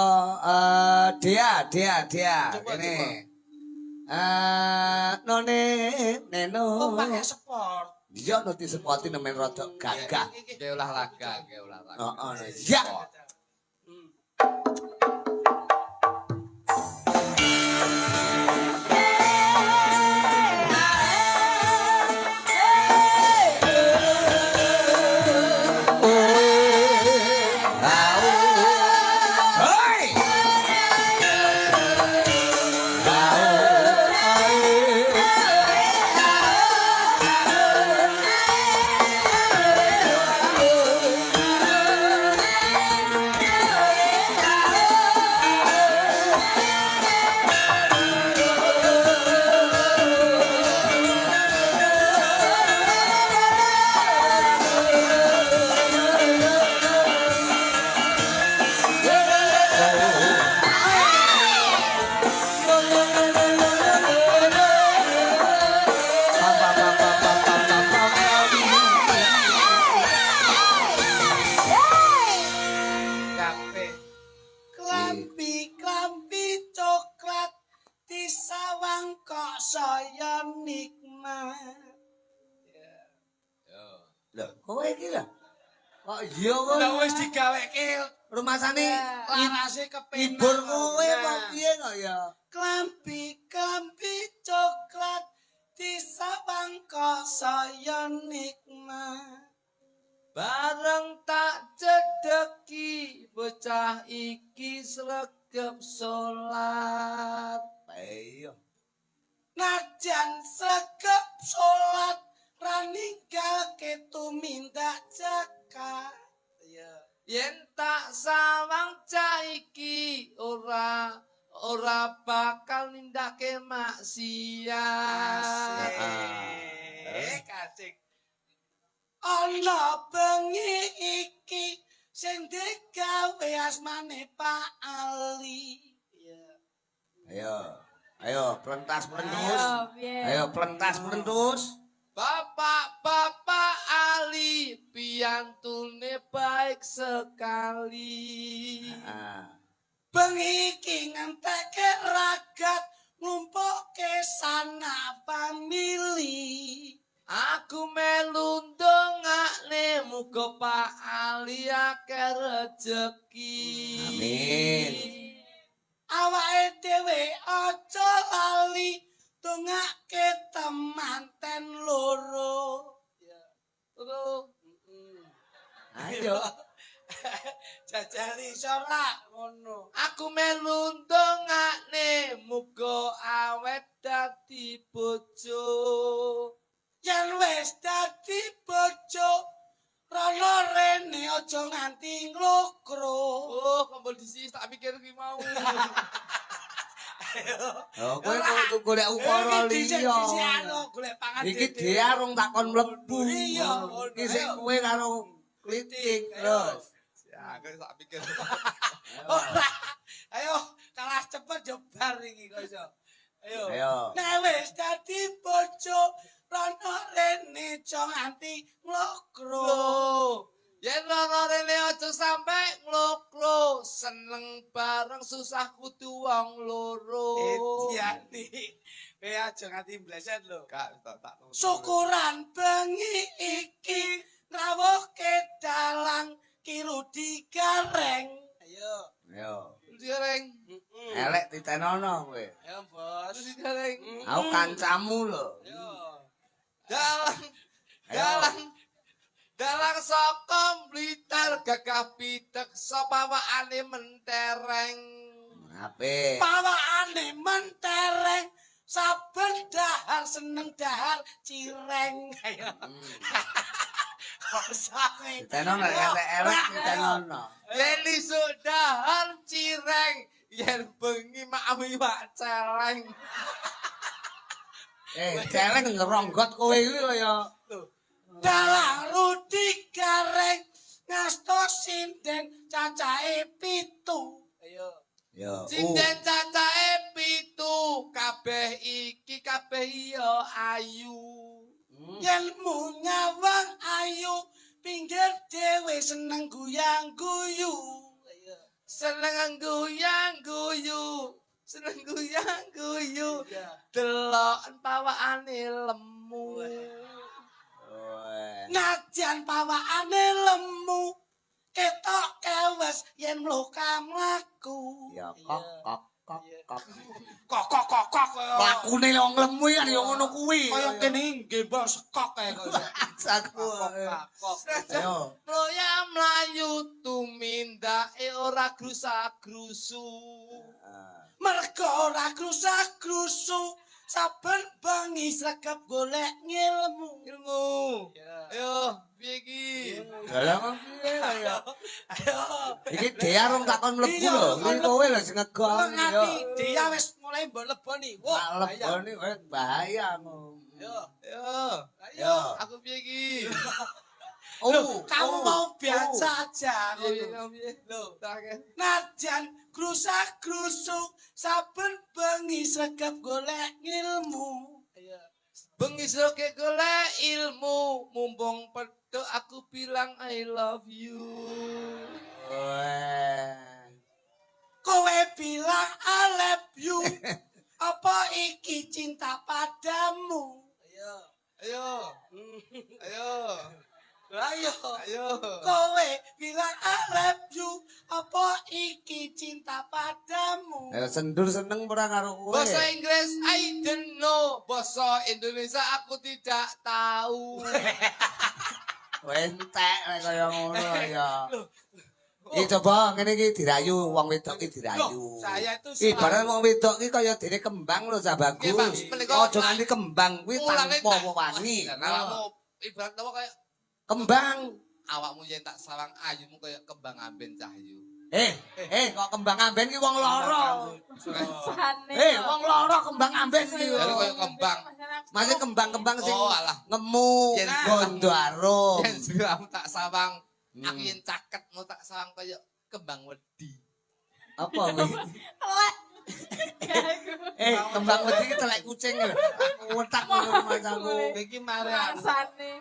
Dea, Dea, Dea. Coba, Kene. coba. None neno. Oh, pakai sport. Iya no disepoti nemen rada gagah. Ge olahraga, ge olahraga. Heeh, ya. Hei! Kabeh. Klambi-klambi coklat disawang kok saya nikmat. Yo. Lho, kowe iki lho. Kok iya kowe? Lah wis digaweke Rumasane larase kepenak. hibur kowe apa piye kok ya? Klambi-klambi coklat disawang kok saya nikmat. Bareng tak cedeki bocah iki sregep salat. Iya. Najan sregep salat ra ninggalke tumindak zakat. Iya. Yen tak sawang cah iki ora ora bakal nindake maksiat. Asik, asik. Ana bengi iki sing digawe asmane Pak Ali. Iya. Ayo. Ayo plentas plentus. Ayo, piye? Ayo plentas plentus. Bapak-bapak Ali piantune baik sekali. Ah. Bengi iki ngentekke ragat nglumpukke sanak famili. Aku melu ndongakne muga Pak Ali akeh rejeki. Amin. Awake dhewe aja lali dongake temanten loro. Terus Ayo. Jajal iso ra ngono. aku melu ndongakne muga awet dadi bojo. Yen wis dadi bojo rono rene aja nganti nglokro. Oh, kembali disi tak pikir ki mau. Oh, kowe kudu golek ukara Iki liya. dhisik golek pangan. Iki dhea rung takon mlebu. Iya, ngono. Iki sik kowe karo klitik terus. Ya, aku tak pikir. Ora. Ayo, kalah cepet yo bar iki kok iso. Ayo. Ayo. Nek wis dadi bojo rono rene aja nganti nglokro. Lho, yen rono rene aja sampe nglokro, seneng bareng susah kudu wong loro. Ediane. Kowe aja nganti mbleset lho. Kak, tak tak. Syukuran bengi iki ngrawuhke dalang kiru digareng. Ayo. Ayo. Digareng. Elek titenono kowe. Ayo, Bos. Digareng. Aku kancamu lho. Ayo. Dalang Ayo. dalang dalang saka Blitar gagah pitek sapa pawakane mentereng. Apik. Pawakane mentereng saben dahar seneng dahar cireng. Ayo. Kosong. Titenono nek elek elek titenono. Yen isuk dahar cireng, yen bengi maem iwak celeng. Eh, celeng ngeronggot kowe iki kaya Dalang Rudi Gareng ngasto sinden cacahe 7. Ayo. Ya. Sinden cacahe 7, kabeh iki kabeh iya ayu. Yen nyawang ayu pinggir dhewe seneng guyang guyu. Ayo. Seneng guyang guyu, Seneng guyang guyu. Iya. Deloken pawakane lemu. Weh. Najan pawakane lemu, ketok kewes yen mluka mlaku. Ya kok kok kok kok. Kok kok kok kok kaya Lakune wong lemu kan ya ngono kuwi. kaya kene gembol sekok kae kaya. Aku. Kok kok. Ayo. Mloya mlayu tumindake ora grusa-grusu. Mergo ora grusa-grusu, saben bengi sregep golek ngilmu. Ilmu. Ya. Ayo, piye iki? Lah kok piye ya? Ayo. Iki Dea rong takon mlebu Iya, lho. rong Iki kowe lho sing ngegong. Ngati dia wis mulai mbok leboni. Wah, Tak leboni kowe bahaya ngono. Yo. Ayo. Ayo. Aku piye iki? Oh, Loh, kamu oh, mau biasa aja Piye ngono. piye piye? Loh, Tak najan grusa-grusu saben bengi sregep golek ngilmu. Ayo. Bengi sroke golek ilmu, mumpung pedhok aku bilang I love you. Weh. Kowe bilang I love you. Apa iki cinta padamu? Ayo. Ayo, ayo, Ayo. ayo. Kowe bilang I love you. Apa iki cinta padamu? Ayo sendur seneng ora karo kowe. Bahasa Inggris I don't know, bahasa Indonesia aku tidak tahu. Kowe entek lek kaya ngono ya. Loh. Iki coba ngene iki dirayu wong wedok iki dirayu. Loh, saya itu Ibarat wong wedok iki kaya dene kembang lho Cah Nggih, Pak. Bagus. Menika- Aja nganti kembang kuwi Mulane tanpa tak- wewangi. Lah, awakmu ibarat apa kaya Kembang. awakmu yen tak sawang ayumu kaya kembang amben cahyu. Eh, eh kok kembang amben ki wong loro. Sane. Eh, wong loro kembang amben ki. Jadi kaya kembang. Masih kembang-kembang sing Oh alah, ngemu Yen- bondo arum. yen siramu tak sawang, aku yen caketmu tak sawang kaya kembang wedi. Apa kuwi? Telek. Eh, kembang wedi ki telek kucing lho. Aku wetak ngono masaku. Iki mare anu. Rasane.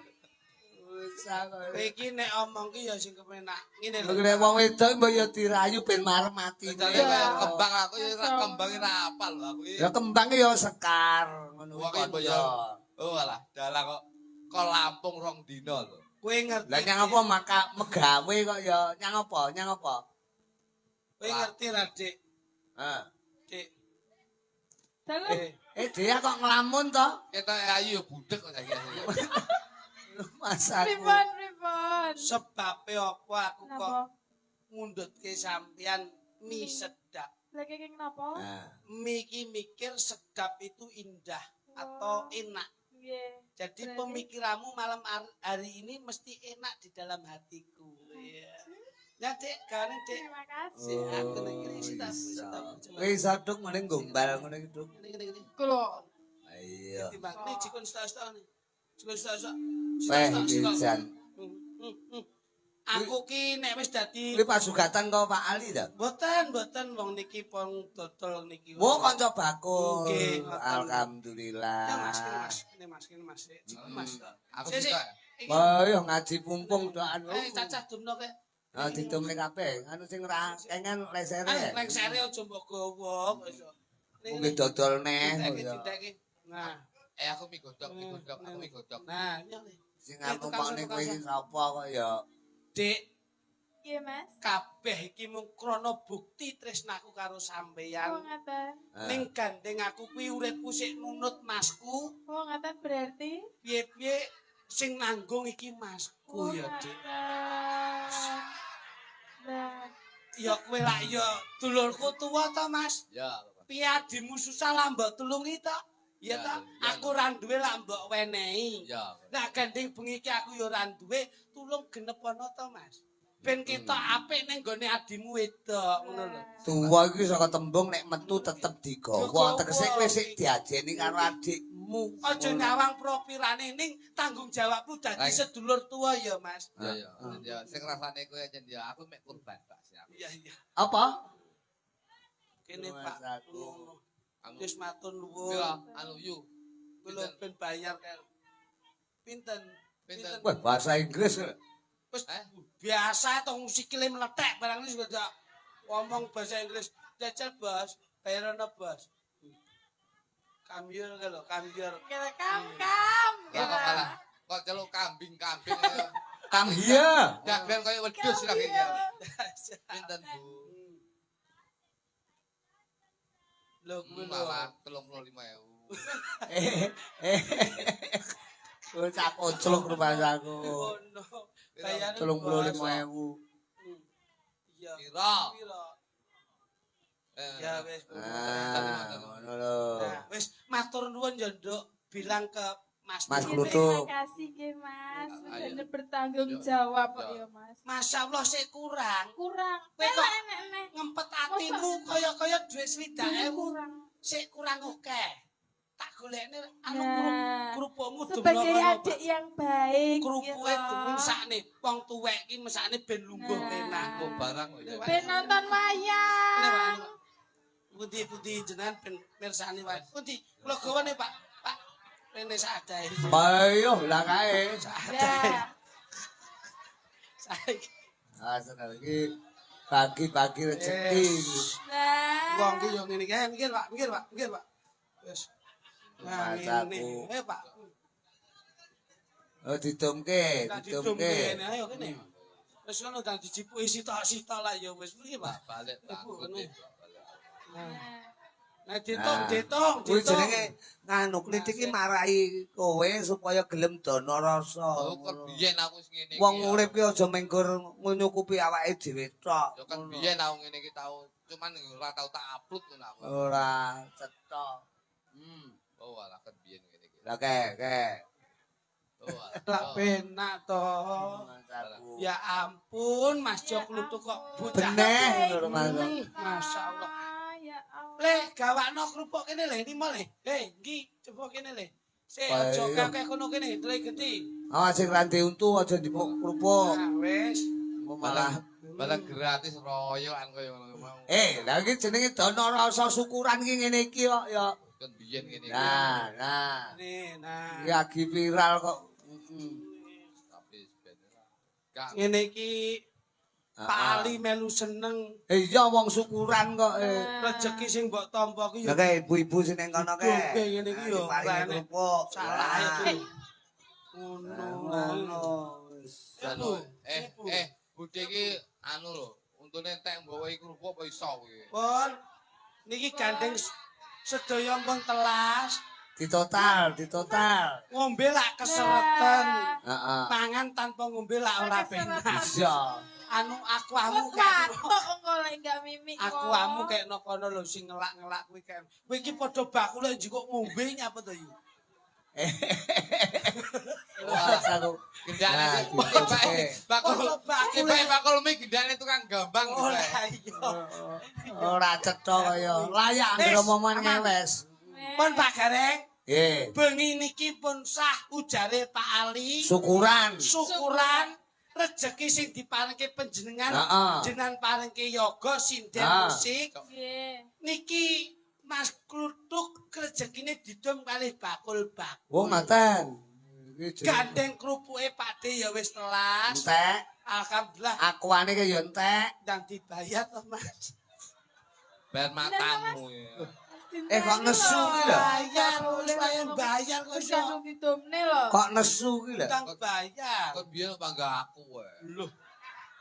Kowe iki nek omong ki ya sing kepenak. Ngene Lho nek wong wedok mbok ya dirayu ben marem atine. Jane kaya kembang aku ya ora kembang ora apal lho aku. Ya kembang ya sekar ngono Wong iki mbok ya. Oh alah, dalah kok kok Lampung rong dina lho. Kowe ngerti. Lah nyang apa maka megawe kok ya nyang apa nyang apa? Kowe ngerti ra, Dik? Heeh. Dik. Dalam Eh, Eh dia kok ngelamun to? Ketok ayu ya budek kok saiki. Mas aku. pripun pripun. sebabe apa aku kok Napa? ngundutke sampean mie sedap. Lagi keng napa? Nah, Mie iki mikir sedap itu indah atau enak. Nggih. Jadi Berarti- pemikiranmu malam hari ini mesti enak di dalam hatiku. Iya. Ya, Dik, gawane, Dik. Terima kasih. Sik, aku nek kene Oh, sik tak iso. tak. Kowe iso duk mending gombal ngono iki duk. Ngene ngene ngene. Kulo. Iya. Timbang nih jikon sitok-sitok nih. Jikon sitok-sitok. Weh iki jan. Aku ki nek wis dadi Kuwi pasugatan kok Pak Ali to? mboten mboten wong niki pon dodol niki. Wo kanca bakul. Nggih, ngoten. Alhamdulillah. Ya Mas, kene Mas, kene Mas, kene Mas. Jikon Mas. Aku Sik, sik. bisa. Iki- Wah, yo ngaji pumpung doan. Eh, cacah dumno kek. Ah ditumne kabeh. Anu sing ra kengen lesere. Ah, lengsere aja mbok gawa kok iso. Mungkin dodol neh. Dindeke, ya. dindeke. Nah, Eh aku mie godhog, mie godhog, aku mie godhog. nah, ini nih. Sing aku mbokne kowe iki sapa kok ya. Dik, Nggih, Mas. kabeh iki mung krana bukti tresnaku karo Oh, sampeyan. ngaten. Ah. Ning gandeng aku kuwi uripku sik nunut masku, Oh, ngaten berarti. piye-piye sing nanggung iki masku Oh, ya, Dik. ngaten. Nah, Ya kowe lak ya dulurku tuwa to, Mas. Ya. Piye adimu susah lah mbok tulungi to? Ya Ya, to, ya. aku ora duwe lah mbok wenehi. Ya. Nah gandeng bengi iki aku ya ora duwe, tulung genepono to, Mas. Ben ketok apik ning gone adimu wedok ngono lho. Tuwa iki saka tembung nek metu tetep digawa. Digawa. Tegese kowe sik diajeni karo adikmu. Aja nyawang profilane ning tanggung jawabmu dadi Lah, sedulur tua ya, Mas. Ya ya. Ya sing rasane kowe aja ya aku mek kurban Pak siap. Iya iya. Apa? Kene Mas, Pak. aku. Ngono. Anu Wis matur nuwun. pira anu yu. Kula ben bayar kae. Pinten? Pinten? Wah, bahasa Inggris. Wis Eh? biasa to sikile meletek barang wis gak ngomong bahasa Inggris. Jajal, Bos. Bayarono, Bos. Kambior lho, kambior. Kira kam kam. Lah kok malah kok celuk kambing-kambing. Come here. Dagang kaya wedhus lagi iki. Pinten, Bu? Lho kuwi lho. Malah 35.000. Eh, eh. Bocah koclok rumasaku. Ngono. Bayaran 35.000. Iya. Piro? Piro? Eh, Ya wis. Ah, ngono lho. Nah, wis matur nuwun ya, Nduk. Bilang ke Mas Mas Kluthuk. Kluthuk. Terima kasih nggih, Mas. Ayo. Bener bertanggung Yo. jawab kok Yo. ya, Mas. Masya Allah sik kurang. Kurang. Kowe kok Enak enak. Ngempet atimu kaya-kaya dhuwit 60.000 Kurang. sik kurang akeh. Tak golekne anu Nah, kerupukmu sebagai adik yang baik Kerupuke gitu. demen sakne wong tuwek iki mesakne ben lungguh Nah. penak. Kok barang kok ya. Ben nonton Kene, Pak, wayang. Pak. Pundi-pundi jenengan ben mirsani wae. Pundi kula gawane Pak. Pak rene sadae. Ayo lah kae. Sadae. Ya. Saiki Ah, seneng iki bagi-bagi rezeki. Nah. wong ki yo ngene iki. Eh, mikir Pak, mikir Pak, mikir Pak. Wis. Nah, Masaku. ngene. Eh Pak. Oh, ditumke, Tak didumke ditumke. kene, ayo kene. Wis ngono dan dijipuki sitok-sitok lah ya wis piye Pak. Balik Ibu, bangkrut ngono. iki, balik. Nah, Nah. nah ditung, Nah. ditung, Kuwi ditung. jenenge nganu klitik iki marai kowe supaya gelem dana rasa. Oh, kan biyen aku wis ngene iki. Wong ya. urip ki aja menggur nyukupi awake dhewe tok. Ya kan biyen aku ngene iki tau cuman ora tau tak upload ngono aku. Ora cetha. Hmm. Oh, alah kan biyen ngene iki. Lah ke, ke. Oh, alah. Lah penak to. Masaku. Ya ampun, Mas Ya Jo Kluthuk kok ampun. bocah. Beneh lho Mas. Masya Allah. Ya Allah. Le, gawakno kerupuk kene le, lima le. Hei, iki coba kene le. Sik aja Ayo. kakek kono kene, tele genti. Awas sing ra ndek untu aja njupuk kerupuk. Nah, wis. Engko malah Malah gratis royokan kaya ngono mau. Eh, lha iki jenenge dana rasa syukuran ki ngene iki kok ya. Kan biyen ngene iki. Nah, nah. Nih, nah. Iki lagi viral kok. Heeh. Tapi ben lah. Gak Ngene iki Pak Ali melu seneng Eh, iya wong syukuran kok. Eh. rezeki sing mbok tampa ki Lah ya kae ibu-ibu sing nang kono kae. Oke, ngene iki yo, Diparingi enek. kerupuk. salah Lah. itu. Ngono. Ngono. Jalo. Eh, Ibu. eh, budhe iki anu lho, untune entek mbok kerupuk apa iso kuwi. Pun niki gandeng sedaya pun telas, Di total, di total. ngombe lak kesereten. Nah. Heeh. Mangan tanpa ngombe lak ora penak. Iya. Anu akuamu Kok kek watuk engko lek enggak mimik kok. akuamu kek no kono lho sing ngelak-ngelak kuwi kek. Kowe iki padha bakule njikuk ngombe nyapa to yu? Wah, Aku. gendane Nah, sing gitu. bakul Padha bakule. bakul bakul mie gendane tukang gambang Oh gitu. lah iya. Ora cetha kaya layak anggere Wis, omongan aman. ngewes. Pun Pak Gareng, Nggih. bengi niki pun sah ujare Pak Ali. Syukuran. Syukuran rejeki sing diparingke panjenengan, Heeh. jenengan paringke yoga sinden Ah. musik. Nggih. Niki Mas Kluthuk rejekine didum kalih bakul-bakul. Wong ngaten. Iki jenenge Gandeng kerupuke Pak D ya wis telas. entek, Alhamdulillah akuane ki ya entek. ndang dibayar to Mas. Bayar matamu ya. Eh kok nesu ki lho. Bayar wis bayar bayar kok Wis iso. langsung didomne lho. Kok nesu ki lho. Ndang bayar. Kok biyen bangga aku wae. Loh,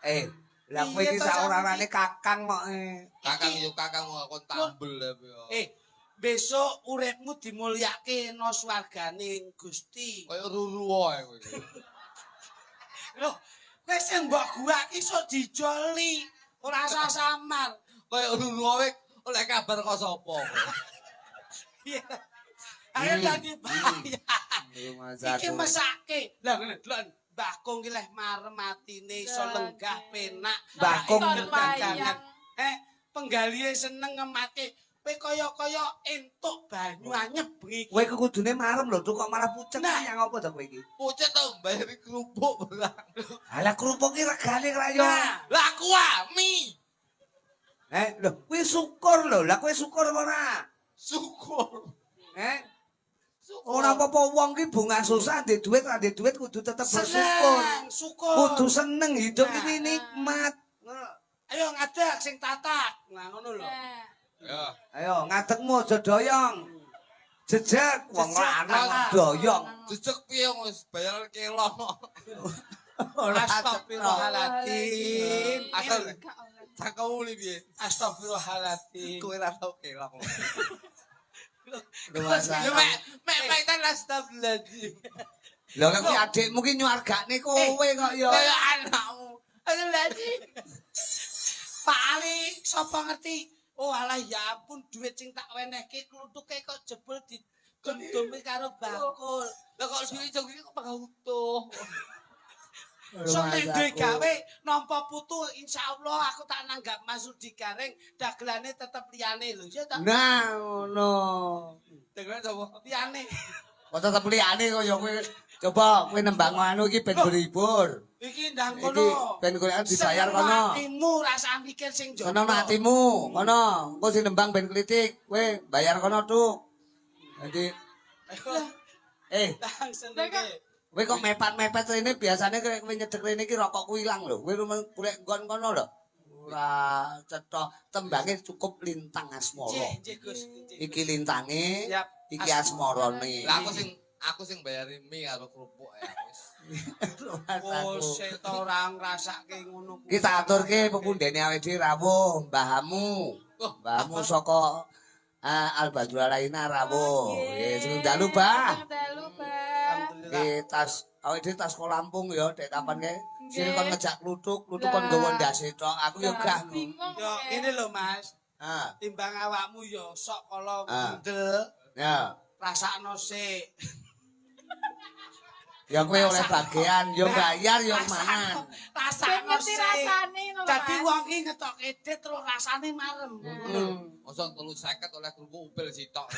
Eh, lah kowe Iya iki to, saorarane kakang kok. eh. Kakang yo kakang mau kon tambel ya. eh besok uripmu dimulyake no swargane Gusti. Kaya ruru wae kowe iki. Loh, kowe sing mbok gua ki iso dijoli, ora usah samar. Kaya ruru wae oleh kabar kok sapa kowe. Iya. Ayo dadi bayar. Mas Iki aku. mesake. Lah ngene delok Mbah Kung ki leh marem atine iso Lah, lenggah nggih. penak. Mbah Kung Nonton dagangan. wayang. Eh, penggalihe seneng ngemake. Kowe kaya-kaya entuk banyu anyep bengi iki. Kowe iku kudune marem lho, kok malah pucet Nah. yang apa to kowe iki? Pucet to bayari kerupuk barang. Alah kerupuk ki regane ra yo. Nah, Lah aku ah mie. Eh, lho, kowe syukur lho. Lah kowe syukur apa ora? Syukur. Eh, Syukur. ora apa-apa wong ki bunga susah ndek duit ra ndek duit kudu tetep bersyukur. seneng, syukur. Kudu seneng hidup Nah. ini nikmat. Ayo ngadeg sing tatak. Nah, ngono lho. Nah. Ya. Ayo ngadegmu aja doyong. Jejeg wong Jejeg, lanang ah. doyong. Jejeg piye wis bayaran kelong. Ora Astagfirullahaladzim. Asal Gak oleh. cangkemmu li piye? Astagfirullahaladzim. Kowe ora tau kelong. Luasa. Ya mek mek mek tan astagfirullahaladzim. Lho kok kuwi adikmu ki nyuwargane kowe kok ya. Kaya anakmu. Astagfirullahaladzim. Pak Ali, sapa ngerti? Oh alah ya ampun duit sing tak wenehke klutuke kok jebul di dum-dume karo bakul. Lah kok suwi jog iki kok bakal utuh. Sok nek duwe gawe nampa putu insyaallah aku tak nanggap Mas Rudi Gareng dagelane tetep liyane lho ya tak Nah, ngono. Dagelan sapa? liyane. Kok tetep liyane kok ya kowe. Coba kowe nembang anu iki ben berhibur. Iki ndang Iki kono. ben kowe dibayar Seneng kono. Atimu rasa mikir sing jono. Seneng atimu, kono. Engko sing nembang ben klitik, kowe bayar kono tuh. Jadi Ndang senenge. kowe kok mepet-mepet rene biasane kowe nyedek rene iki rokokku ilang lho. Kowe golek nggon kono lho. Ora cetha, tembange cukup lintang asmara. Nggih, nggih Gus. Nggih, Gus. Iki lintange, Siap. iki asmarane. Lah aku sing bayari mie karo kerupuk ya wis. Oh, seto ora ngrasake ngono kuwi. Kita aturke pepundhene awake dhewe rawuh, mbahamu. Oh, Mbahamu saka Al Badrul Alaina rawuh. Nggih, sing dalu, Bah. Sugeng dalu, Bah. Alhamdulillah. Nggih, tas awake dhewe tas kok Lampung ya, dek kapan kae. Sing kon Nggih. ngejak kluthuk, kluthuk kon Lah. nggawa ndase tok. Aku ya Lah, gah. Bingung. Yo eh. ngene lho Mas, Ah, timbang awakmu yo sok kala Ah. mendel ya. rasakno sik. Ya kowe oleh bagian, ya bayar ya mangan. Ben Rasakno ngerti sik. rasane ngono lho, Dadi Mas. wong ki ngetokke dit terus rasane marem. Hmm. Mosok 350 oleh kerupuk upil sitok.